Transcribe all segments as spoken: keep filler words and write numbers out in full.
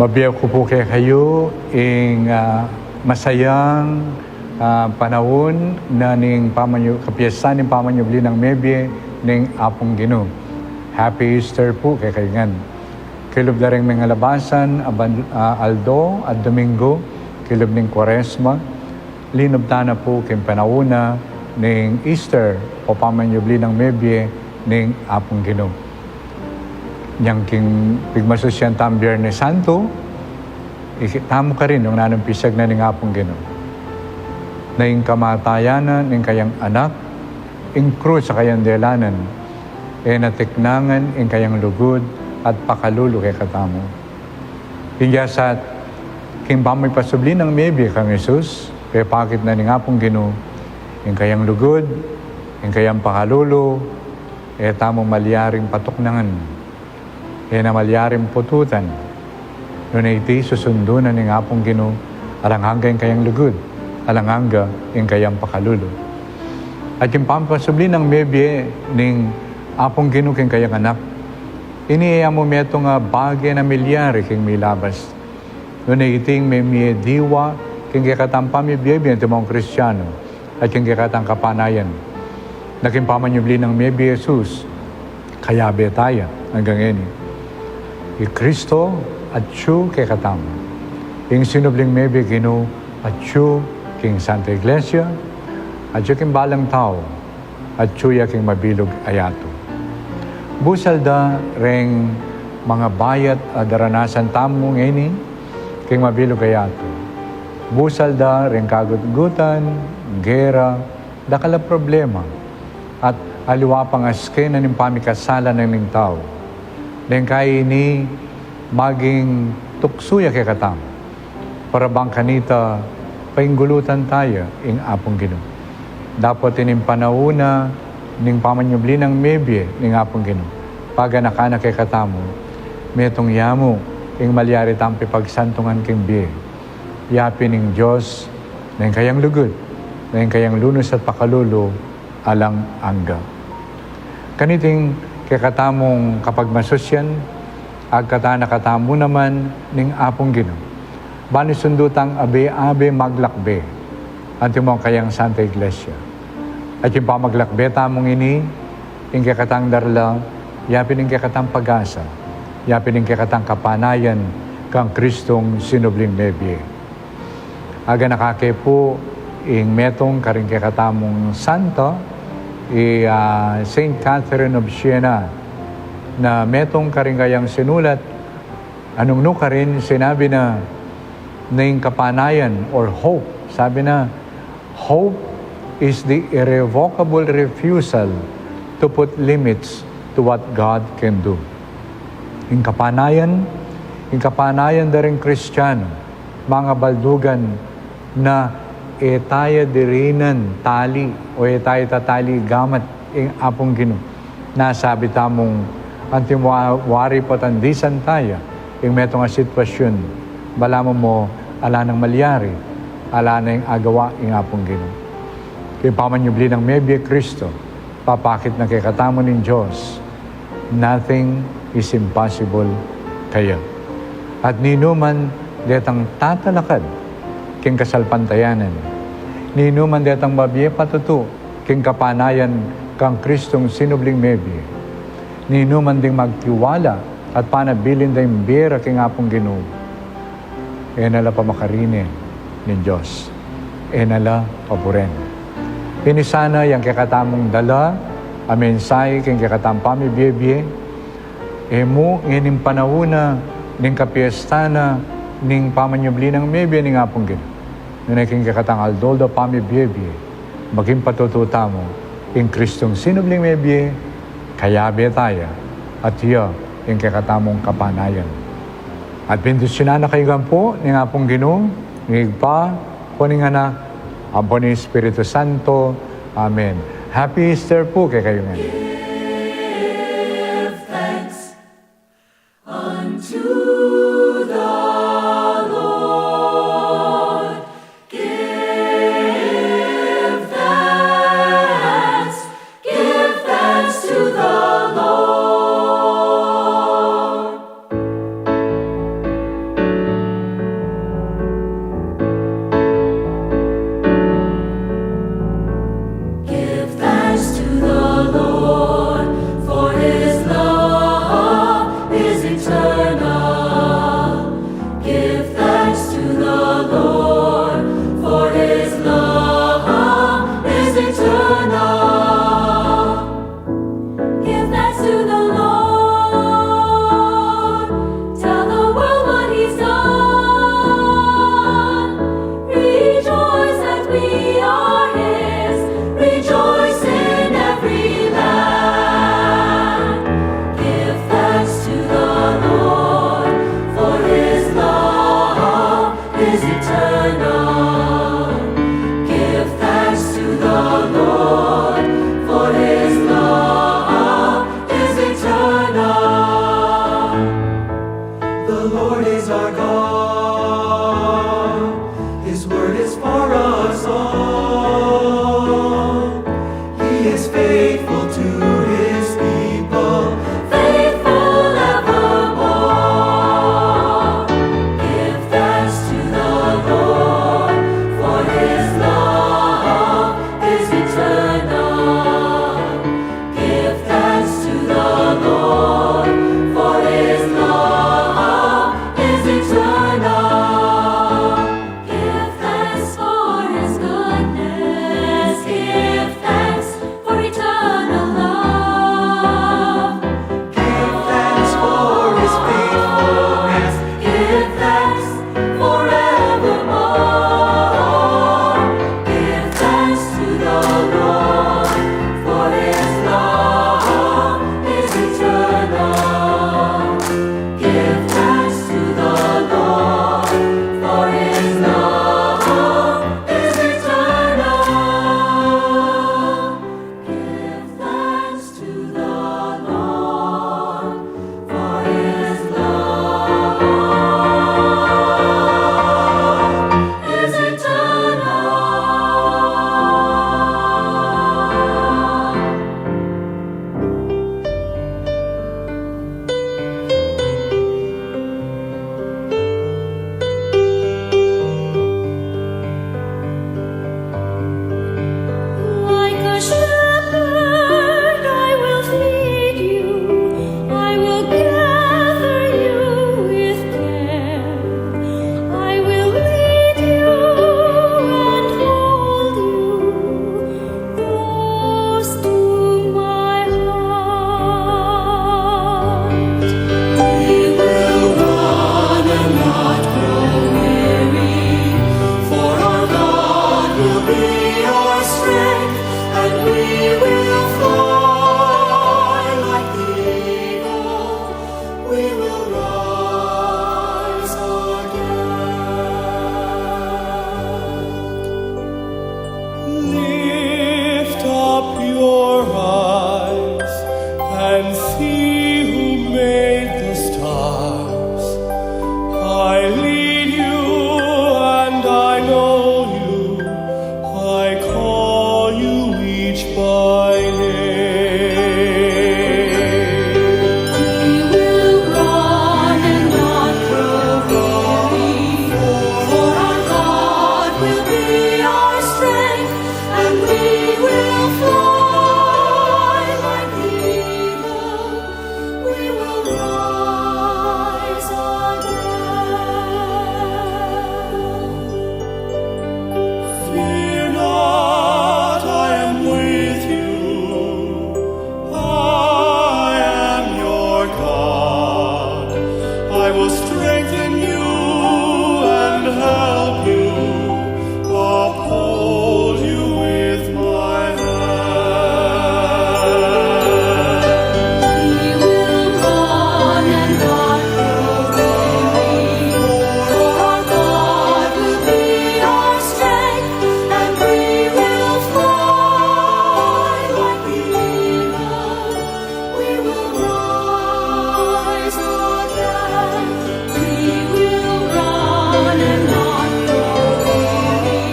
Mabie ku pu kekayu ing, ah, masayang, ah, panaun na ning pamanyu-, kapiestan ning pamanyubli nang mebie ning Apung Ginu. Happy Easter pu kekayu ngan. Kilub da ring mengalabasan a ban-, ah, aldo at Domingo, kilub ning Kuaresma, linub tana pu king panaun na ning Easter o pamanyubli nang mebie ning Apung Ginu. Nyang king pigmasusyan tang Biernes Santo, ikit tamu karin nung nanung pisag na ning Apung Ginu. Na ing kamatayan na ning kayang anak, ing krus a kayang delanan, e na tiknangan ing kayang lugud at pakalulu kekatamu. Ing yasat, king pamipasubli nang mebie kang Jesus, pepakit na ning Apung Ginu, ing kayang lugud, ing kayang pakalulu, e tamu malyaring patuknangan, e na malyaring pututan, nune iti susundu na ning Apung Ginu, alang angga ing kayang lugud, alang angga ing kayang pakalulu. At ing pamipasubli nang mebie ning Apung Ginu king kayang anak, ini e ya mu metung a bage na milyari king milabas. Nune iti ing memie diwa king kekatang pamibie-bie antimong Kristiano, at king kekatang kapanayan. Na king pamanyubli nang mebie Jesus, kayabe taya anggang ngeni. I Kristo atyu kekatamu. Ing sinubling mebie Ginu atyu king Santa Iglesia, atyu king balang tau, atyu ya king mabilug a yatu. Busal da reng mangabayat a daranasan tamu ngeni king mabilug a yatu. Busal da reng kagutgutan, gera, dakal a problema, at aliwa pang aske na ning pamikasala na ning tau. Neng kaya ini maging tuksu ya kekatamu, para bang kanita painggulutan taya ing Apung Ginu. Dapot ining panaun na ning pamanyubli nang mebie ning Apung Ginu, paganakan na kekatamu, metung ya mu ing malyari tang pipagsantungan king bie. Yapin ning Dios, neng kayang lugud, neng kayang lunus at pakalulu, alang angga. Kaniting kekatamung kapagmasusyan, agkatan na katamu naman ning Apung Ginu. Ban isundu tang abe-abe maglakbe antimong kayang Santa Iglesia. At ing pamaglakbe tamung ini, ing kekatang darla, yapin ing kekatang pag-asa, yapin ing kekatang kapanayan kang Kristung sinubling mebie. Aganaka ke pu ing metung karing kekatamung santa, i, ah, Saint Catherine of Siena, na metung karing kayang sinulat, anung nu karin sinabi na, na ing kapanayan or hope, sabi na, "Hope is the irrevocable refusal to put limits to what God can do." Ing kapanayan, ing kapanayan da ring Kristiano, mangabaldugan na e taya dirinan tali o e taya tatali gamat ing Apung Ginu. Nasabi tamung antimong wari po't andisan taya ing metung a sitwasyun, balamu mo ala nang malyari, ala na ing agawa ing Apung Ginu. King pamanyubli nang mebie Kristo, papakit na kekatamu ning Dios, nothing is impossible kaya. At ninuman detang tatalakad king kasalpantayanan, ninuman detang mabie patutu king kapanayan kang Kristung sinubling mebie, ninuman ding magtiwala at panabilin da ing bie ra king Apung Ginu, e na la pamakarinen ning Dios, e na la paburen. Ini sana yang kekatamung dala a mensahe king kekatang pamibie-bie, e mu ngening panaun na ning kapiestan na ning pamanyubli nang mebie ning Apung Ginu. Nune king kekatang aldo-aldo pamibie-bie, maging patutu tamu ing Kristung sinubling mebie, kayabe taya, at iya ing kekatamung kapanayan. At bendisyunan na kayu ngan pu ning Apung Ginu, ning Ibpa, ampo ning Anak, ampo ning Espiritu Santo. Amen. Happy Easter pu kekayu ngan. Give thanks unto the Lord. Give thanks, give thanks to the Lord. Your eyes and see who made the stars. I lead you and I know you. I call you each by name. We will run and not grow weary, for our God will be our strength, and we will fly like eagles. We will rise again. Fear not, I am with you. I am your God. I will strengthen you and help you, uphold you with my hand. We will run and not grow weary, for our God will be our strength, and we will fly like eagles. We will rise again. We will run and not grow weary,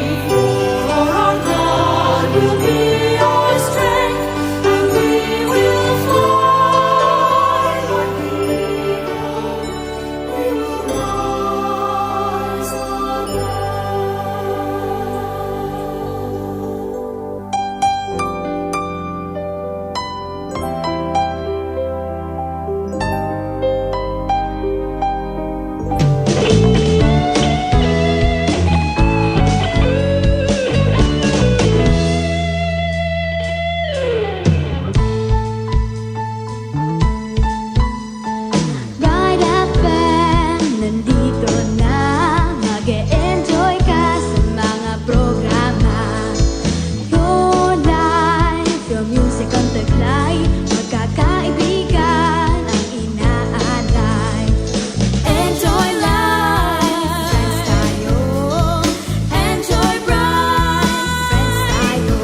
for our God will be our strength, and we will fly like eagles. We will rise again. Guide F M, nandito na. Mag-e-enjoy ka sa mga programa. Tunay, pure music ang taglay. Magkakaibigan ang inaalay. Enjoy life, friends tayo. Enjoy bright, friends tayo.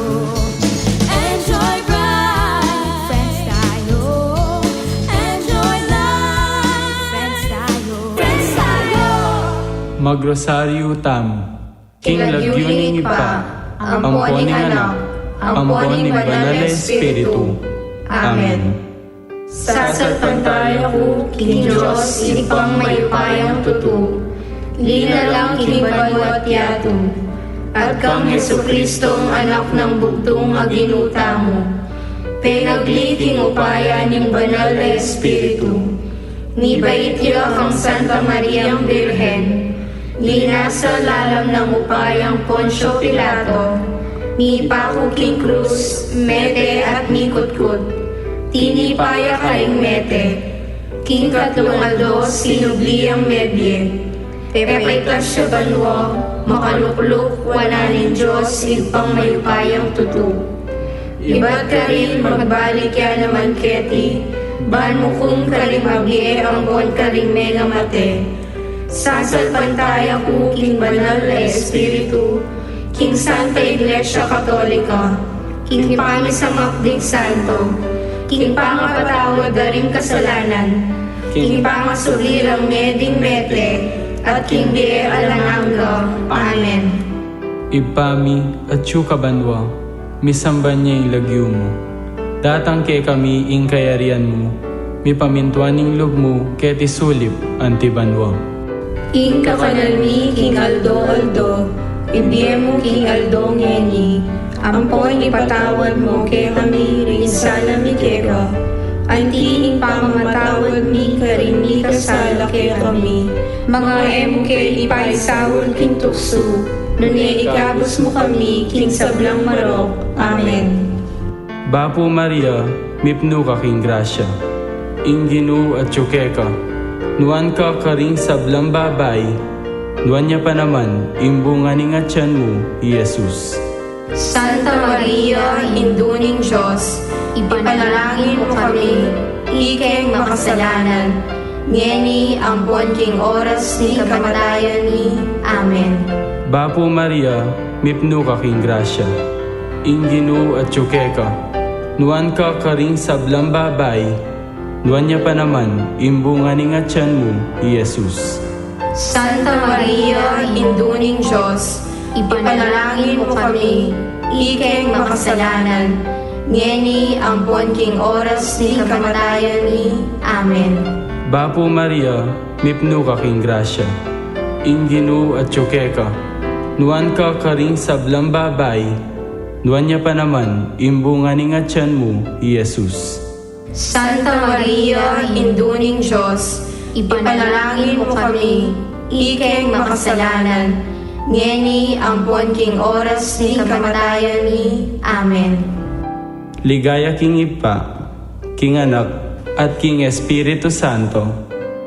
Enjoy bright, friends tayo. Enjoy life, friends tayo. Friends tayo. Magrosaryu tamu. King lagyu ning Ibpa, ampo ning Anak, ampo ning Banal a Espiritu. Amen. Sasalpantaya ku king Dios, Ibpang mayupayang tutu, linalang king banua at yatu, at kang Jesucristong Anak nang bugtung a Ginu tamu, penagli king upaya ning Banal a Espiritu, mibait ya kang Santa Mariang Birhen, linasa lalam nang upayang Poncio Pilato, mipaku king krus, mete at mikutkut. Tinipa ya karing mete, king katlung aldo sinubli yang mebie, pepaitas ya banua, makalukluk wanan ning Dios Ibpang mayupayang tutu. Ibat karin magbalik ya naman keti, ban mukum karing mabie ampon karing mengamate. Sasalpantaya ku king Banal a Espiritu, king Santa Iglesia Katolika, king pamisamak ding santo, king pangapatawad da ring kasalanan, king pangasubli rang mie ding mete, at king bie alang angga. Amen. Ibpa mi, atsu ka banua, misamban ya ing lagyu mu. Datang kekami ing kayarian mu, mipamintuan ing lub mu keti sulip anti banua. Ing kakanan mi king aldo-aldo, ibie mu king aldo ngeni, ampon ipatawad mu kekami ring sala mi keka, anti ing pamamatawad mi karing mikasala kekami. Manga e mu ke ipaisaul king tuksu, nune ikabus mu kami king sablang marok. Amen. Bapu Maria, mipnu ka king grasya, ing Ginu atsu keka. Nuan ka karing sablang babai, nuan ya pa naman ing bunga ning atian mu, i Jesus. Santa Maria, Indu ning Dios, ipanalangin mu kami, ikeng makasalanan, ngeni ampon king oras ning kamatayan mi. Amen. Bapu Maria, mipnu ka king grasya, Ing Ginu atyu keka. Nuan ka karing sablang babai, nuan ya pa naman ing bunga ning atyan mu, i Jesus. Santa Maria, Indu ning Dios, ipanalangin mu kami, ikeng makasalanan, ngeni ampon king oras ning kamatayan mi. Amen. Bapu Maria, mipnu ka king grasya. Ing Ginu atyu keka. Nuan ka karing sablang babai, nuan ya pa naman ing bunga ning atyan mu, i Jesus. Santa Maria, Indu ning Dios, ipanalangin mu kami, ikeng makasalanan, ngeni ampon king oras ning kamatayan mi. Amen. Ligaya king Ibpa, king Anak, at king Espiritu Santo.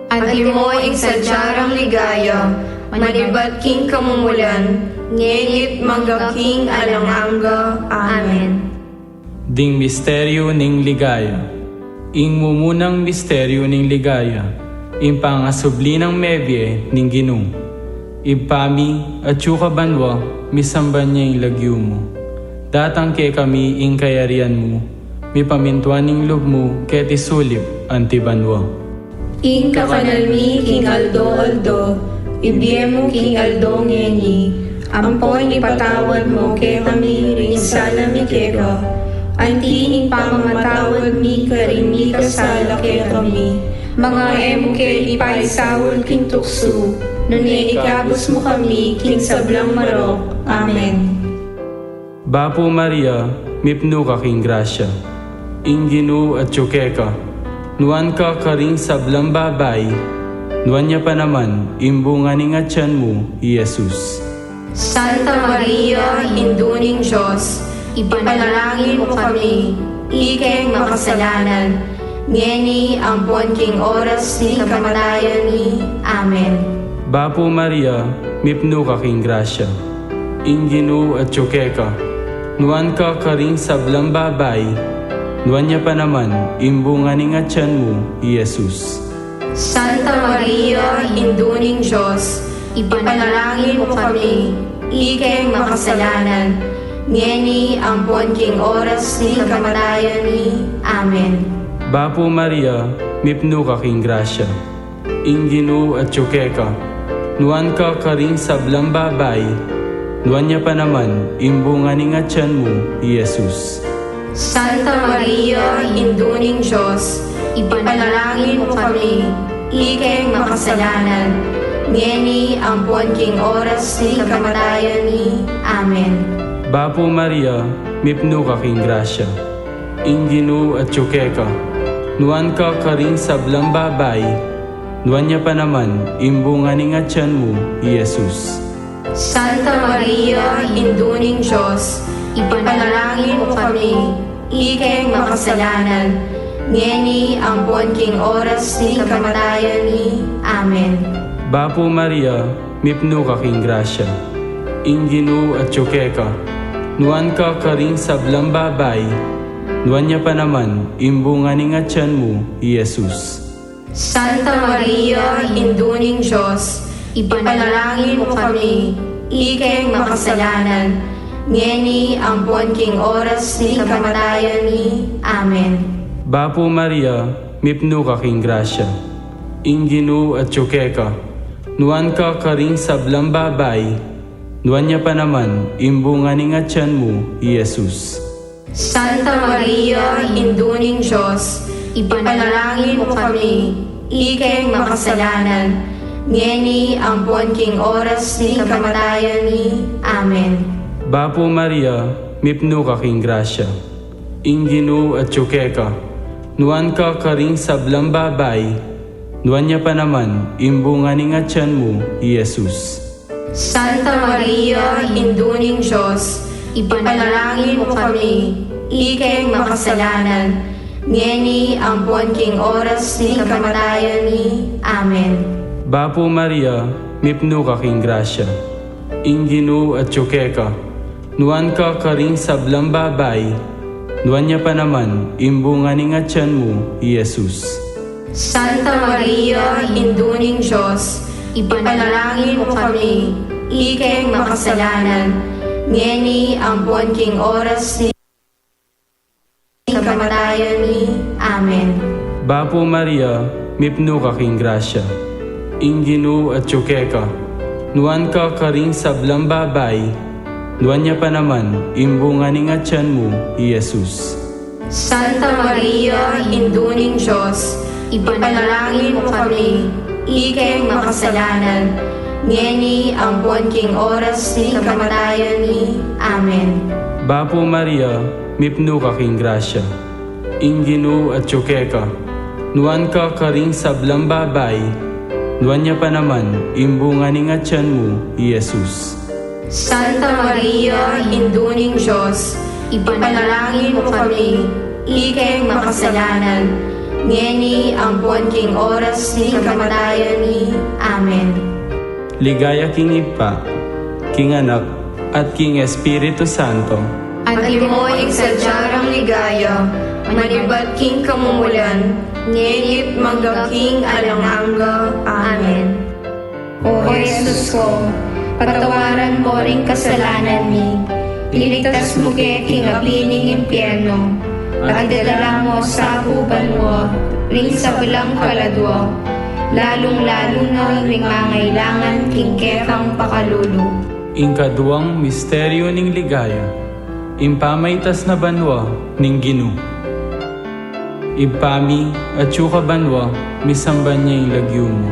Antimo ing sadya rang ligaya, manibat king kamumulan, ngeni't mangga king alang angga. Amen. Ding misteryu ning ligaya. Ing mumunang misteryu ning ligaya, ing pangasubli nang mebie ning Ginu. Ibpa mi, atyu ka banua, misamban ya ing lagyu mu. Datang kekami ing kayarian mu, mipamintuan ing lub mu keti sulip anti banua. Ing kakanal mi king aldo-aldo, ibie mu king aldo ngeni, ampon ipatawad mu kekami ring sala mi keka, anti ing pamamatawad mi karing mikasala kekami. Manga e mu ke ipaisaul king tuksu, nune ikabus mu kami king sablang marok. Amen. Bapu Maria, mipnu ka king grasya. Ing Ginu atyu keka. Nuan ka karing sablang babai, nuan ya pa naman ing bunga ning atyan mu, i Jesus. Santa Maria, Indu ning Dios, ipanalangin mu kami, ikeng makasalanan, ngeni ampon king oras ning kamatayan mi. Amen. Bapu Maria, mipnu ka king grasya. Ing Ginu atyu keka. Nuan ka karing sablang babai, nuan ya pa naman ing bunga ning atyan mu, i Jesus. Santa Maria, Indu ning Dios, ipanalangin mu kami, ikeng makasalanan, ngeni ampon king oras ning kamatayan mi. Amen. Bapu Maria, mipnu ka king grasya. Ing Ginu atyu keka. Nuan ka karing sablang babai, nuan ya pa naman ing bunga ning atyan mu, i Jesus. Santa Maria, Indu ning Dios, ipanalangin mu kami, ikeng makasalanan, ngeni ampon king oras ning kamatayan mi. Amen. Bapu Maria, mipnu ka king grasya. Ing Ginu atyu keka. Nuan ka karing sablang babai, nuan ya pa naman ing bunga ning atyan mu, i Jesus. Santa Maria, Indu ning Dios, ipanalangin mu kami, ikeng makasalanan, ngeni ampon king oras ning kamatayan mi. Amen. Bapu Maria, mipnu ka king grasya. Ing Ginu atyu keka. Nuan ka karing sablang babai, nuan ya pa naman ing bunga ning atyan mu, i Jesus. Santa Maria, Indu ning Dios, ipanalangin mu kami, ikeng makasalanan, ngeni ampon king oras ning kamatayan mi. Amen. Bapu Maria, mipnu ka king grasya. Ing Ginu atyu keka. Nuan ka karing sablang babai, nuan ya pa naman ing bunga ning atyan mu, i Jesus. Santa Maria, Indu ning Dios, ipanalangin mu kami, ikeng makasalanan, ngeni ampon king oras ning kamatayan mi. Amen. Bapu Maria, mipnu ka king grasya. Ing Ginu atyu keka. Nuan ka karing sablang babai, nuan ya pa naman ing bunga ning atyan mu, i Jesus. Santa Maria, Indu ning Dios, ipanalangin mu kami, ikeng makasalanan, ngeni ampon king oras ning kamatayan mi. Amen. Bapu Maria, mipnu ka king grasya. Ing Ginu atyu keka. Nuan ka karing sablang babai, nuan ya pa naman ing bunga ning atyan mu, i Jesus. Santa Maria, Indu ning Dios, ipanalangin mu kami, ikeng makasalanan, ngeni ampon king oras ning kamatayan mi. Amen. Bapu Maria, mipnu ka king grasya, ing Ginu atyu keka, nuan ka karing sablang babai, nuan ya pa naman ing bunga ning atyan mu, i Jesus. Santa Maria, Indu ning Dios, ipanalangin mu kami, ikeng makasalanan, ngeni ampon king oras ning kamatayan mi. Amen. Bapu Maria, mipnu ka king grasya, ing Ginu atyu keka, nuan ka karing sablang babai, nuan ya pa naman ing bunga ning atyan mu, i Jesus. Santa Maria, Indu ning Dios, ipanalangin mu kami, ikeng makasalanan, ngeni ampon king oras ning kamatayan mi. Amen. Ligaya king Ibpa, king Anak, at king Espiritu Santo. Antimo ing sadya rang ligaya, manibat king kamumulan, ngeni't mangga king alang angga. Amen. O Jesus ko, patawaran mo ring kasalanan mi, iligtas mu ke king api ning impyerno, at idala mo sa banua ring sablang kaladua, lalung-lalu na ring mangailangan king kekang pakalulu. Ing kaduang misteryu ning ligaya, ing pamaitas na banua ning Ginu. Ibpa mi, atyu ka banua, misamban ya ing lagyu mu.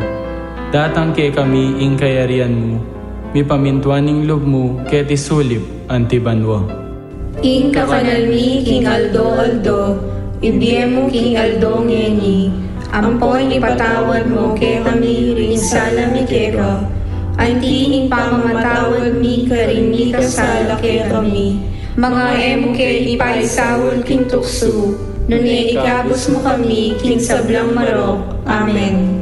Datang kekami ing kayarian mu, mipamintuan ing lub mu keti sulip anti banua. Ing kakanal mi king aldo-aldo, ibie mu king aldo ngeni, ampon ipatawad mu kekami ring sala mi keka, anti ing pamamatawad mi karing mikasala kekami. Manga e mu ke ipaisaul king tuksu, nune ikabus mu kami king sablang marok. Amen.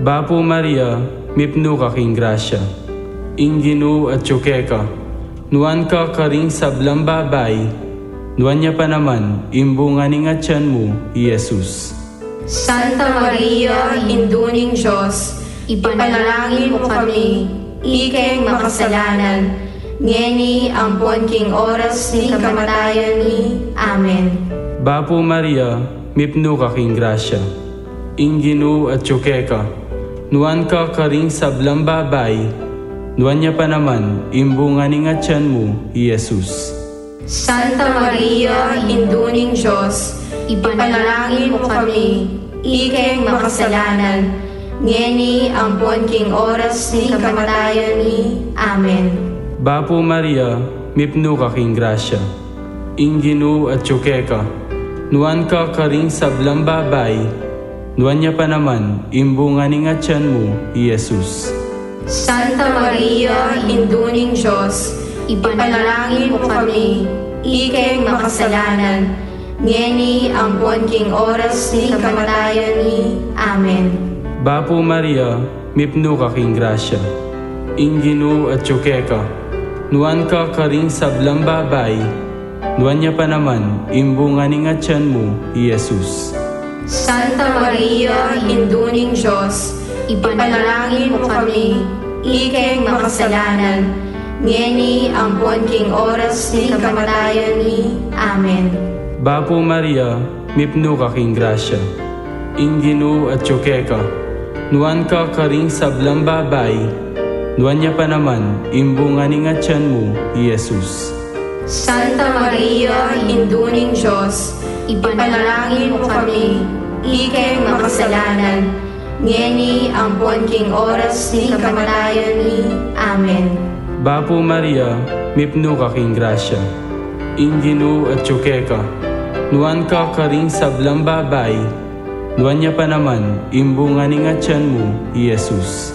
Bapu Maria, mipnu ka king grasya, ing Ginu atyu keka, nuan ka karing sablang babai, nuan ya pa naman ing bunga ning atyan mu, i Jesus. Santa Maria, Indu ning Dios, ipanalangin mu kami, ikeng makasalanan, ngeni ampon king oras ning kamatayan mi. Amen. Bapu Maria, mipnu ka king grasya, ing Ginu atyu keka, nuan ka karing sablang babai, nuan ya pa naman ing bunga ning atyan mu, i Jesus. Santa Maria, Indu ning Dios, ipanalangin mu kami, ikeng makasalanan, ngeni ampon king oras ning kamatayan mi. Amen. Bapu Maria, mipnu ka king grasya, ing Ginu atyu keka, nuan ka karing sablang babai, nuan ya pa naman ing bunga ning atyan mu, i Jesus. Santa Maria, Indu ning Dios, ipanalangin mu kami, ikeng makasalanan, ngeni ampon king oras ning kamatayan mi. Amen. Bapu Maria, mipnu ka king grasya, ing Ginu atyu keka, nuan ka karing sablang babai, nuan ya pa naman ing bunga ning atyan mu, i Jesus. Santa Maria, Indu ning Dios, ipanalangin mu kami, ikeng makasalanan, ngeni ampon king oras ning kamatayan mi. Amen. Bapu Maria, mipnu ka king grasya, ing Ginu atyu keka, nuan ka karing sablang babai, nuan ya pa naman ing bunga ning atyan mu, i Jesus. Santa Maria, Indu ning Dios, ipanalangin mu kami, ikeng makasalanan, ngeni ampon king oras ning kamatayan mi. Amen. Bapu Maria, mipnu ka king grasya, ing Ginu atyu keka, nuan ka karing sablang babai, nuan ya pa naman ing bunga ning atyan mu, i Jesus.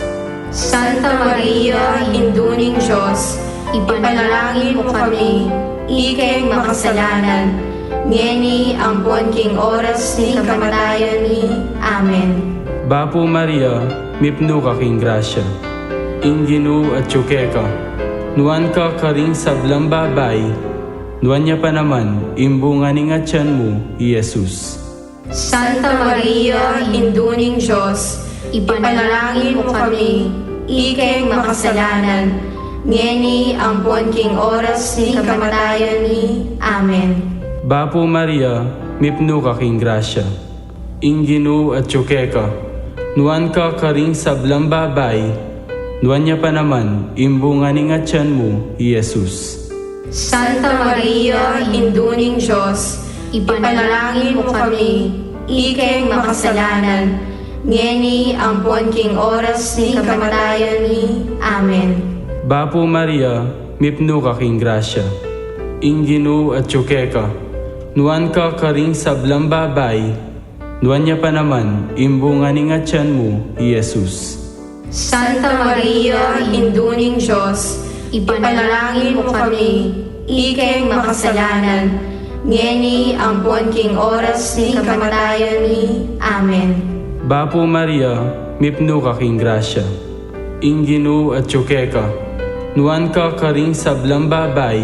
Santa Maria, Indu ning Dios, ipanalangin mu kami, ikeng makasalanan, ngeni ampon king oras ning kamatayan mi. Amen. Bapu Maria, mipnu ka king grasya, ing Ginu atyu keka, nuan ka karing sablang babai, nuan ya pa naman ing bunga ning atyan mu, i Jesus. Santa Maria, Indu ning Dios, ipanalangin mu kami, ikeng makasalanan, ngeni ampon king oras ning kamatayan mi. Amen. Bapu Maria, mipnu ka king grasya, ing Ginu atyu keka, nuan ka karing sablang babai, nuan ya pa naman ing bunga ning atyan mu, i Jesus. Santa Maria, Indu ning Dios, ipanalangin mu kami, ikeng makasalanan, ngeni ampon king oras ning kamatayan mi. Amen. Bapu Maria, mipnu ka king grasya, ing Ginu atyu keka, nuan ka karing sablang babai, nuan ya pa naman ing bunga ning atyan mu, i Jesus. Santa Maria, Indu ning Dios, ipanalangin mu kami, ikeng makasalanan, ngeni ampon king oras ning kamatayan mi. Amen. Bapu Maria, mipnu ka king grasya, ing Ginu atyu keka, nuan ka karing sablang babai,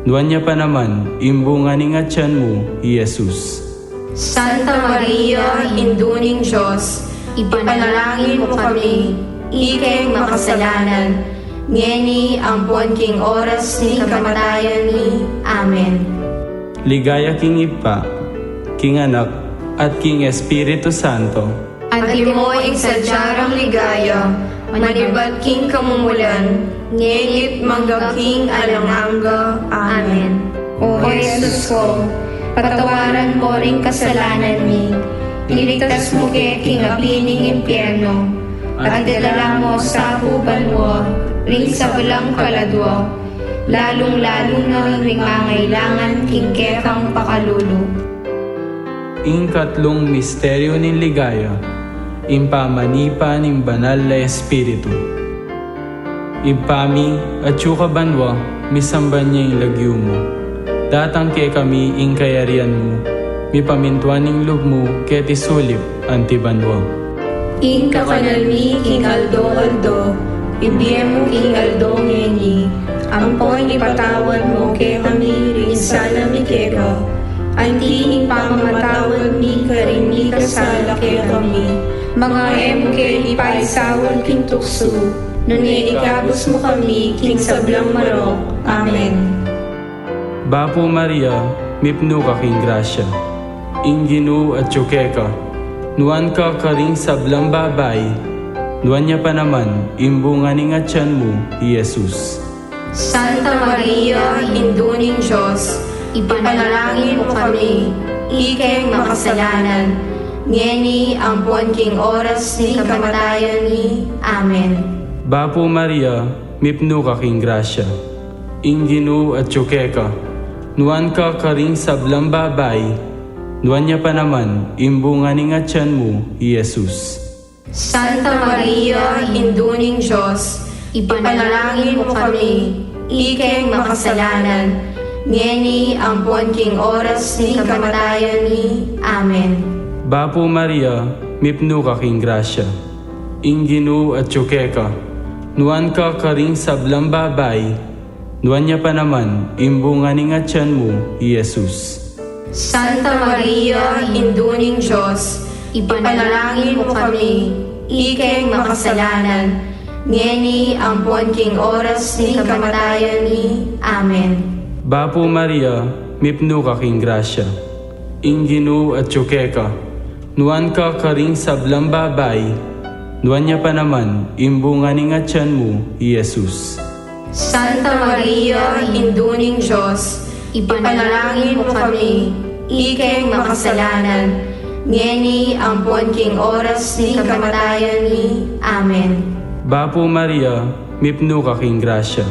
nuan ya pa naman ing bunga ning atyan mu, i Jesus. Santa Maria, Indu ning Dios, ipanalangin mu kami, ikeng makasalanan, ngeni ampon king oras ning kamatayan mi. Amen. Ligaya king Ibpa, king Anak, at king Espiritu Santo. Antimo ing sadya rang ligaya, manibat king kamumulan, ngeni't mangga king alang angga. Amen. O Jesus ko, patawaran mo ring kasalanan mi, iligtas mu ke king api ning impyerno, at idala mu sa ku banua ring sablang kaladua, lalung-lalu na ring mangailangan king kekang pakalulu. Ing katlung misteryu ning ligaya, ing pamanipa ning Banal a Espiritu. Ibpa mi, atyu ka banua, misamban ya ing lagyu mu. Datang kekami ing kayarian mu, mipamintuan ing lub mu keti sulip anti banua. Ing kakanan mi king aldo-aldo, ibie mu king aldo ngeni, ampon ipatawad mu kekami ring sala mi keka, anti ing pamamatawad mi karing mikasala kekami. Manga e mu ke ipaisaul king tuksu, nune ikabus mu kami king sablang marok. Amen. Bapu Maria, mipnu ka king grasya, ing Ginu atyu keka, nuan ka karing sablang babai, nuan ya pa naman ing bunga ning atyan mu, i Jesus. Santa Maria, Indu ning Dios, ipanalangin mu kami, ikeng makasalanan, ngeni ampon king oras ning kamatayan mi. Amen. Bapu Maria, mipnu ka king grasya, ing Ginu atyu keka, nuan ka karing sablang babai, nuan ya pa naman ing bunga ning atyan mu, i Jesus. Santa Maria, Indu ning Dios, ipanalangin mu kami, ikeng makasalanan, ngeni ampon king oras ning kamatayan mi. Amen. Bapu Maria, mipnu ka king grasya, ing Ginu atyu keka, nuan ka karing sablang babai, nuan ya pa naman ing bunga ning atyan mu, i Jesus. Santa Maria, Indu ning Dios, ipanalangin mu kami, ikeng makasalanan, ngeni ampon king oras ning kamatayan mi. Amen. Bapu Maria, mipnu ka king grasya, ing Ginu atyu keka, nuan ka karing sablang babai, nuan ya pa naman ing bunga ning atyan mu, i Jesus. Santa Maria, Indu ning Dios, ipanalangin mu kami, ikeng makasalanan, ngeni ampon king oras ning kamatayan mi. Amen. Bapu Maria, mipnu ka king grasya,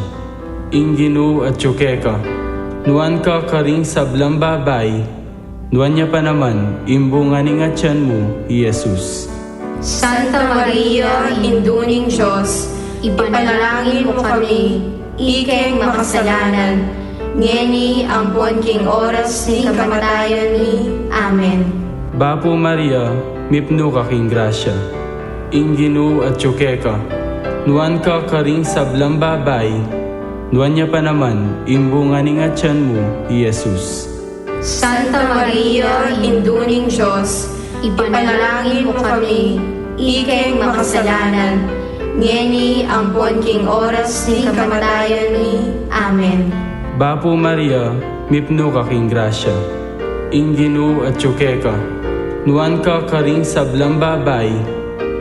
ing Ginu atyu keka, nuan ka karing sablang babai, nuan ya pa naman ing bunga ning atyan mu, i Jesus. Santa Maria, Indu ning Dios, ipanalangin mu kami, ikeng makasalanan, ngeni ampon king oras ning kamatayan mi. Amen. Bapu Maria, mipnu ka king grasya, ing Ginu atyu keka, nuan ka karing sablang babai, nuan ya pa naman ing bunga ning atyan mu, i Jesus. Santa Maria, Indu ning Dios, ipanalangin mu kami, ikeng makasalanan, ngeni ampon king oras ning kamatayan mi. Amen. Bapu Maria, mipnu ka king grasya, ing Ginu atyu keka, nuan ka karing sablang babai,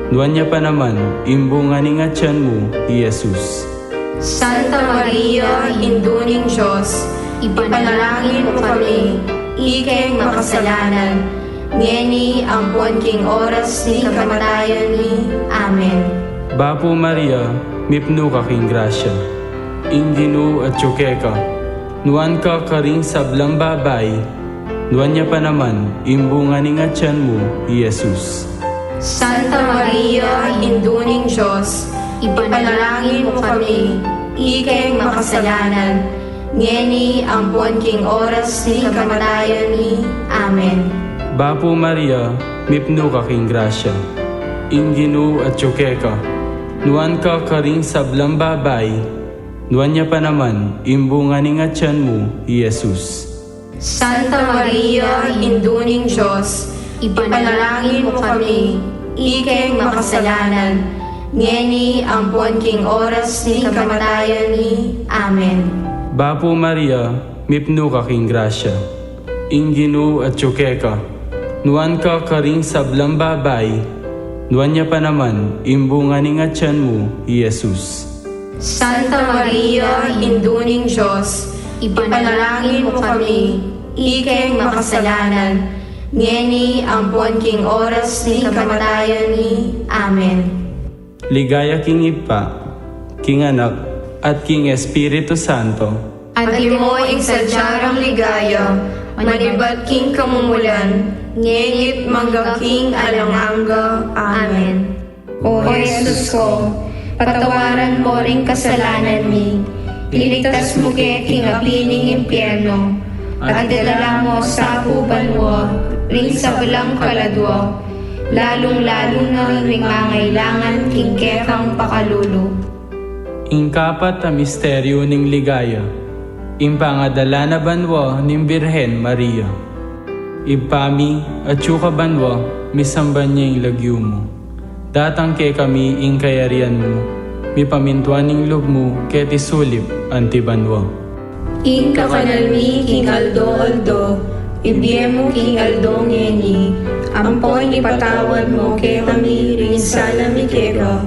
nuan ya pa naman ing bunga ning atyan mu, i Jesus. Santa Maria, Indu ning Dios, ipanalangin mu kami, ikeng makasalanan, ngeni ampon king oras ning kamatayan mi. Amen. Bapu Maria, mipnu ka king grasya, ing Ginu atyu keka, nuan ka karing sablang babai, nuan ya pa naman ing bunga ning atyan mu, i Jesus. Santa Maria, Indu ning Dios, ipanalangin mu kami, ikeng makasalanan, ngeni ampon king oras ning kamatayan mi. Amen. Bapu Maria, mipnu ka king grasya, ing Ginu atyu keka, nuan ka karing sablang babai, nuan ya pa naman ing bunga ning atyan mu, i Jesus. Santa Maria, Indu ning Dios, ipanalangin mu kami, ikeng makasalanan, ngeni ampon king oras ning kamatayan mi. Amen. Bapu Maria, mipnu ka king grasya, ing Ginu atyu keka, nuan ka karing sablang babai, nuan ya pa naman ing bunga ning atyan mu, i Jesus. Santa Maria, Indu ning Dios, ipanalangin mu kami, ikeng makasalanan, ngeni ampon king oras ning kamatayan mi. Amen. Ligaya king Ibpa, king Anak, at king Espiritu Santo. Antimo ing sadya rang ligaya, manibat king kamumulan, ngeni't mangga king alang angga. Amen. O Jesus ko, patawaran mo ring kasalanan mi, iligtas mu ke king api ning impyerno, at idala mu sa pu banua ring sablang kaladua, lalung-lalu na ring mangailangan king kekang pakalulu. Ing kapat a misteryu ning ligaya, ing pangadala na banua ning Birhen Maria. Ibpa mi, atyu ka banua, misamban ya ing lagyu mu. Datang kekami ing kayarian mu, mipamintuan ing lub mu keti sulip anti banua. Ing kakanan mi king aldo-aldo, ibie mu king aldo ngeni, ampon ipatawad mu kekami ring sala mi keka,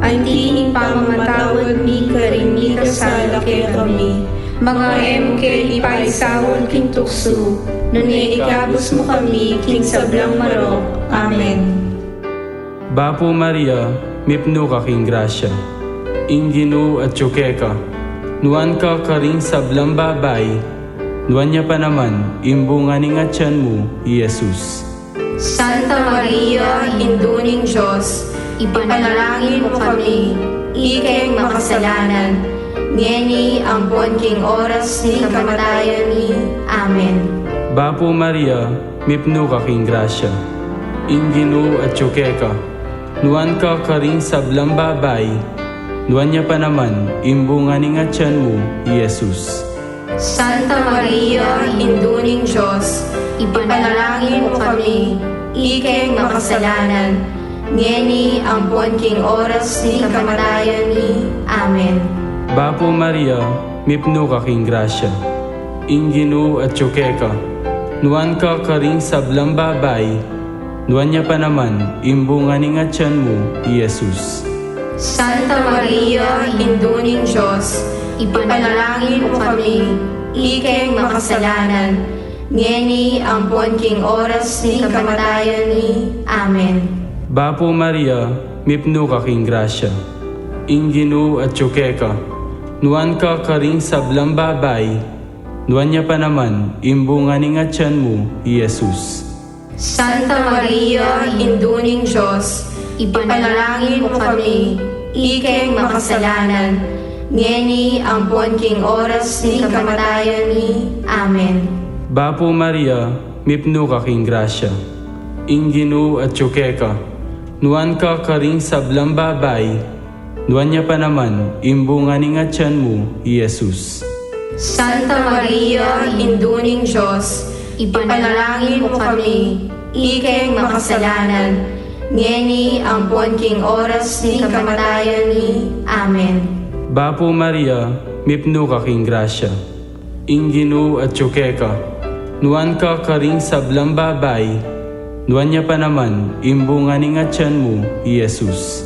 anti ing pamamatawad mi karing mikasala kekami. Manga e mu ke ipaisaul king tuksu, nune ikabus mu kami king sablang marok. Amen. Bapu Maria, mipnu ka king grasya, ing Ginu atyu keka, nuan ka karing sablang babai, nuan ya pa naman ing bunga ning atyan mu, i Jesus. Santa Maria, Indu ning Dios, ipanalangin mu kami, ikeng makasalanan, ngeni ampon king oras ning kamatayan mi. Amen. Bapu Maria, mipnu ka king grasya, ing Ginu atyu keka, nuan ka karing sablang babai, nuan ya pa naman ing bunga ning atyan mu, i Jesus. Santa Maria, Indu ning Dios, ipanalangin mu kami, ikeng makasalanan, ngeni ampon king oras ning kamatayan mi. Amen. Bapu Maria, mipnu ka king grasya, ing Ginu atyu keka, nuan ka karing sablang babai, nuan ya pa naman ing bunga ning atyan mu, i Jesus. Santa Maria, Indu ning Dios, ipanalangin mu kami, ikeng makasalanan, ngeni ampon king oras ning kamatayan mi. Amen. Bapu Maria, mipnu ka king grasya, ing Ginu atyu keka, nuan ka karing sablang babai, nuan ya pa naman ing bunga ning atyan mu, i Jesus. Santa Maria, Indu ning Dios, ipanalangin mu kami, ikeng makasalanan, ngeni ampon king oras ning kamatayan mi. Amen. Bapu Maria, mipnu ka king grasya, ing Ginu atyu keka, nuan ka karing sablang babai, nuan ya pa naman ing bunga ning atyan mu, i Jesus. Santa Maria, Indu ning Dios, ipanalangin mu kami, ikeng makasalanan, ngeni ampon king oras ning kamatayan mi. Amen. Bapu Maria, mipnu ka king grasya, ing Ginu atyu keka, nuan ka karing sablang babai, nuan ya pa naman ing bunga ning atyan mu, i Jesus.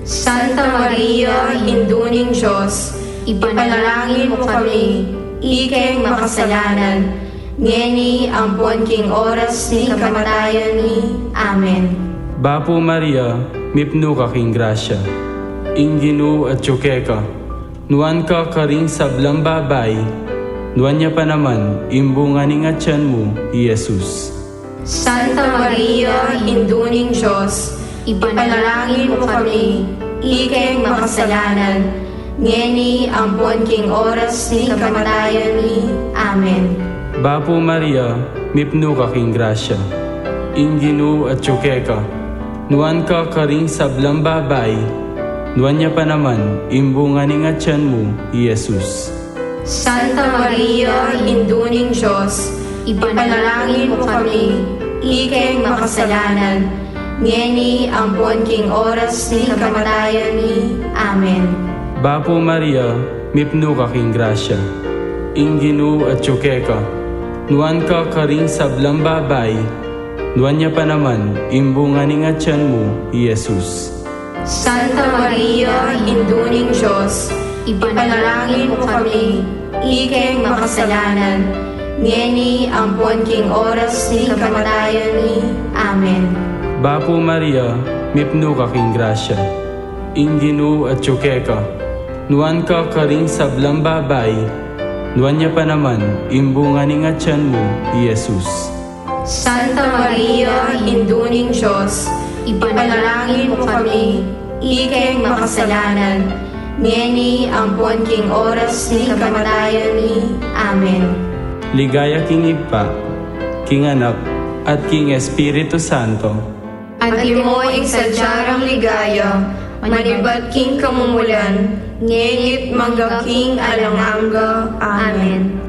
Santa Maria, Indu ning Dios, ipanalangin mu kami, ikeng makasalanan, ngeni ampon king oras ning kamatayan mi. Amen. Bapu Maria, mipnu ka king grasya, ing Ginu atyu keka, nuan ka karing sablang babai, nuan ya pa naman ing bunga ning atyan mu, i Jesus. Santa Maria, Indu ning Dios, ipanalangin mu kami, ikeng makasalanan, ngeni ampon king oras ning kamatayan mi. Amen. Bapu Maria, mipnu ka king grasya, ing Ginu atyu keka, nuan ka karing sablang babai, nuan ya pa naman ing bunga ning atyan mu, i Jesus. Santa Maria, Indu ning Dios, ipanalangin mu kami, ikeng makasalanan, ngeni ampon king oras ning kamatayan mi. Amen. Bapu Maria, mipnu ka king grasya, ing Ginu atyu keka, nuan ka karing sablang babai, nuan ya pa naman ing bunga ning atyan mu, i Jesus. Santa Maria, Indu ning Dios, ipanalangin mu kami, ikeng makasalanan, ngeni ampon king oras ning kamatayan mi. Amen. Bapu Maria, mipnu ka king grasya, ing Ginu atyu keka, nuan ka karing sablang babai, nuan ya pa naman ing bunga ning atyan mu, i Jesus. Santa Maria, Indu ning Dios, ipanalangin mu kami, ikeng makasalanan, ngeni ampon king oras ning kamatayan mi. Amen. Ligaya king Ibpa, king Anak, at king Espiritu Santo. Antimo ing sadya rang ligaya, manibat king kamumulan, ngeni't mangga king alang angga. Amen.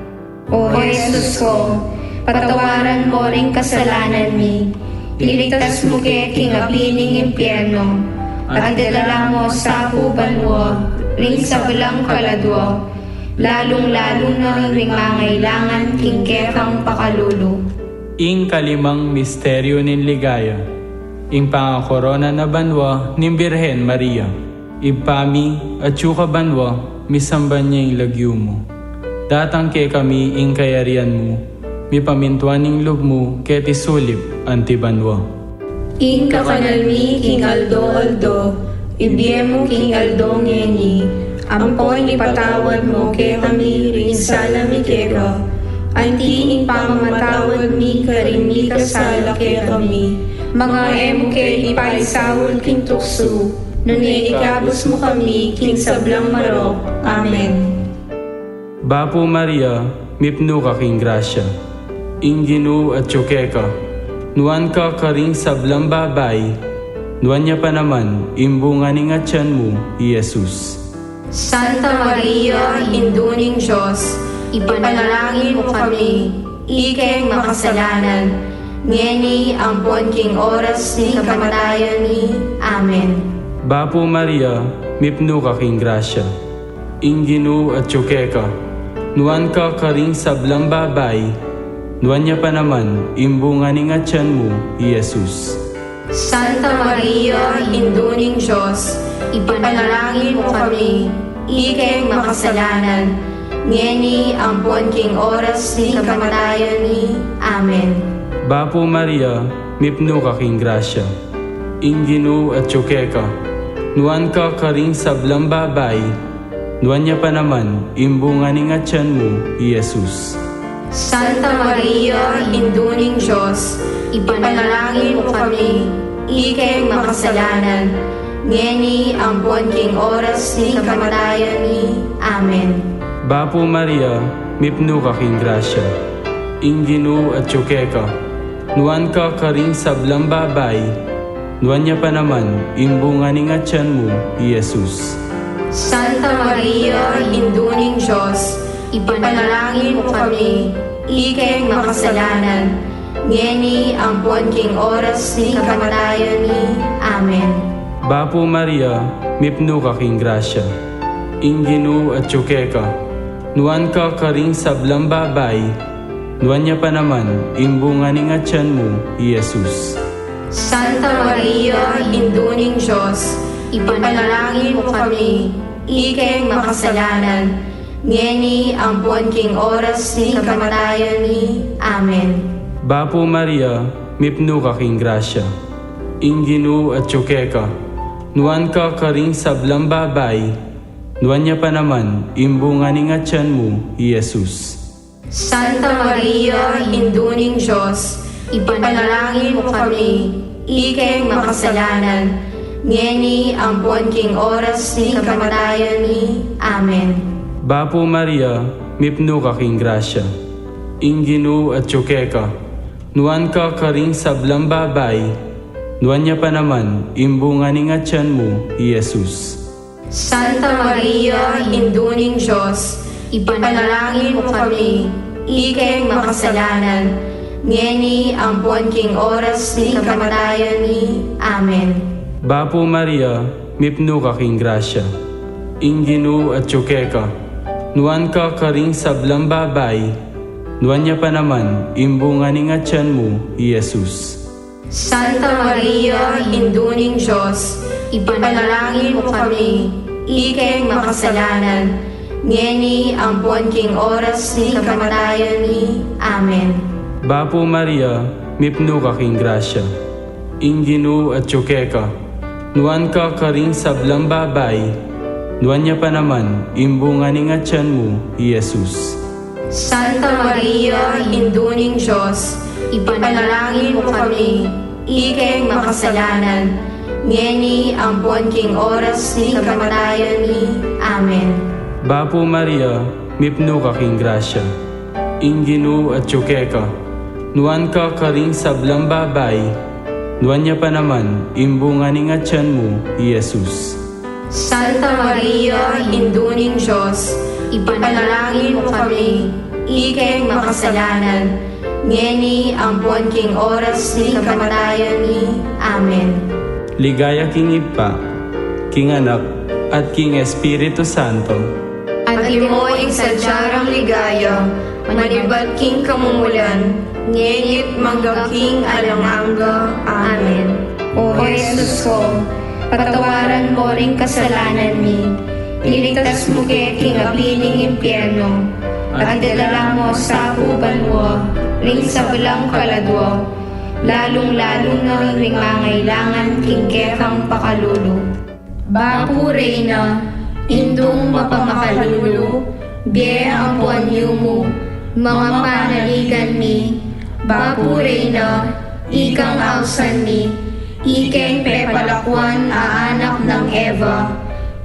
O Jesus ko, patawaran mo ring kasalanan mi, iligtas mu ke king api ning impyerno, at idala mu sa ku banua ring sablang kaladua, lalung-lalu na ring mangailangan king kekang pakalulu. Ing kalimang misteryo ning ligaya, ing pangakorona na banua ning Birhen Maria. Ibpa mi, atyu ka banua, misamban ya ing lagyu mu. Datang kekami ing kayarian mu, mipamintuan ing lub mu keti sulip anti banua. Ing kakanan mi king aldo-aldo, ibie mu king aldo ngeni, ampon ipatawad mu kekami ring sala mi keka, anti ing pamamatawad mi karing mikasala kekami. Manga e mu ke ipaisaul king tuksu, nune ikabus mu kami king sablang marok. Amen. Bapu Maria, mipnu ka king grasya, ing Ginu atyu keka, nuan ka karing sablang babai, nuan ya pa naman ing bunga ning atyan mu, i Jesus. Santa Maria, Indu ning Dios, ipanalangin mu kami, ikeng makasalanan, ngeni ampon king oras ning kamatayan mi. Amen. Bapu Maria, mipnu ka king grasya, ing Ginu atyu keka, nuan ka karing sablang babai, nuan ya pa naman ing bunga ning atyan mu, i Jesus. Santa Maria, Indu ning Dios, ipanalangin mu kami, ikeng makasalanan, ngeni ampon king oras ning kamatayan mi. Amen. Bapu Maria, mipnu ka king grasya, ing Ginu atyu keka, nuan ka karing sablang babai, nuan ya pa naman ing bunga ning atyan mu, i Jesus. Santa Maria, Indu ning Dios, ipanalangin mu kami, ikeng makasalanan, ngeni ampon king oras ning kamatayan mi. Amen. Bapu Maria, mipnu ka king grasya, ing Ginu atyu keka, nuan ka karing sablang babai, nuan ya pa naman ing bunga ning atyan mu, i Jesus. Santa Maria, Indu ning Dios, ipanalangin mu kami, ikeng makasalanan, ngeni ampon king oras ning kamatayan mi. Amen. Bapu Maria, mipnu ka king grasya, ing Ginu atyu keka, nuan ka karing sablang babai, nuan ya pa naman ing bunga ning atyan mu, i Jesus. Santa Maria, Indu ning Dios, ipanalangin mu kami, ikeng makasalanan, ngeni ampon king oras ning kamatayan mi. Amen. Bapu Maria, mipnu ka king grasya, ing Ginu atyu keka, nuan ka karing sablang babai, nuan ya pa naman ing bunga ning atyan mu, i Jesus. Santa Maria, Indu ning Dios, ipanalangin mu kami, ikeng makasalanan, ngeni ampon king oras ning kamatayan mi. Amen. Bapu Maria, mipnu ka king grasya, ing Ginu atyu keka, nuan ka karing sablang babai, nuan ya pa naman ing bunga ning atyan mu, i Jesus. Santa Maria, Indu ning Dios, ipanalangin mu kami, ikeng makasalanan, ngeni ampon king oras ning kamatayan mi. Amen. Bapu Maria, mipnu ka king grasya, ing Ginu atyu keka, nuan ka karing sablang babai, nuan ya pa naman ing bunga ning atyan mu, i Jesus. Santa Maria, Indu ning Dios, ipanalangin mu kami, ikeng makasalanan, ngeni ampon king oras ning kamatayan mi. Amen. Bapu Maria, mipnu ka king grasya, ing Ginu atyu keka, nuan ka karing sablang babai, nuan ya pa naman ing bunga ning atyan mu, i Jesus. Santa Maria, Indu ning Dios, ipanalangin mu kami, ikeng makasalanan, ngeni ampon king oras ning kamatayan mi. Amen. Bapu Maria, mipnu ka king grasya, ing Ginu atyu keka, nuan ka karing sablang babai, nuan ya pa naman ing bunga ning atyan mu, i Jesus. Santa Maria, Indu ning Dios, ipanalangin mu kami, ikeng makasalanan, ngeni ampon king oras ning kamatayan mi. Amen. Ligaya king Ibpa, king Anak, at king Espiritu Santo. Antimo ing sadya rang ligaya, manibat king kamumulan, ngeni't mangga king alang angga. Amen. O Jesus ko, patawaran mo ring kasalanan mi, iligtas mu ke king api ning impyerno, at idala mo sa pu banua ring sablang kaladua, lalung-lalu na ring mangailangan king kekang pakalulu. Bapu Reyna, Indung mapamakalulu, bie ampon yumu, manga panaligan mi. Bapu Reyna, ikang ausan mi, ikeng pepalakuan a anak nang Eva,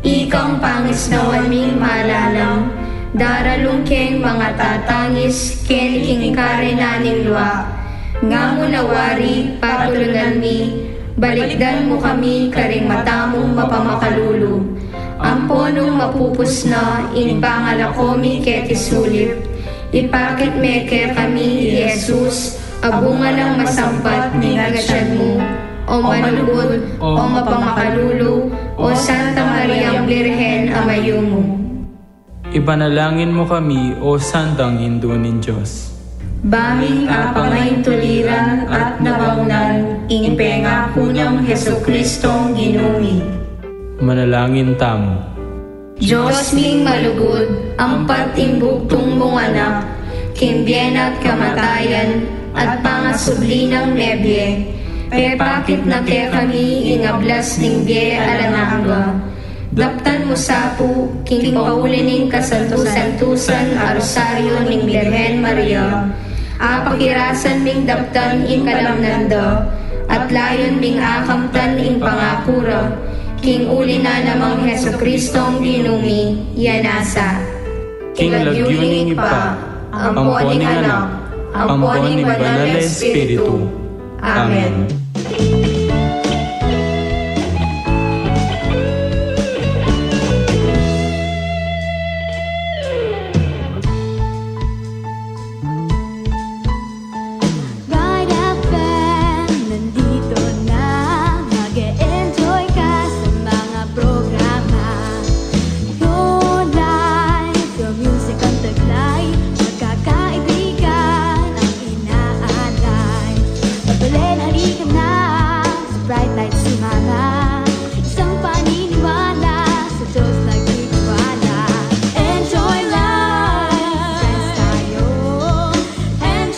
ikang pangisnawan ming malalam, daralung keng manga tatangis keni king karinan ning lua. Nga mu na wari, patulunan mi, balikdan mu kami karing mata mung mapamakalulu. Ampo nung mapupus na ing pangalako mi keti sulip, ipakit me kekami i Jesus, a bunga nang masampat ning atian mu, o malugud, o mapamakalulu, o Santa Mariang Birhen a mayumu. Ipanalangin mu kami, O Santang Indu ning Dios. Ba ming apangaintuliran at nabaunan ing pengaku nang Jesucristong Ginu mi. Manalangin tamu. Dios ming malugud, ampat ing bugtung mung Anak, king bie na't kamatayan, at pangasubli nang mebie, pepakit na kekami ing ablas ning bie alang angga. Daptan mu sa pu, king pauli ning kasantu-santusan a Rosario ning Birhen Maria, apakirasan ming daptan ing kalamnan da, at layun ming akamtan ing pangaku ra, king uli na namang Jesucristong Ginu mi, ya nasa. King lagyu ning Ibpa, ampo ning Anak, ampo ning Banal a Espiritu. Amen.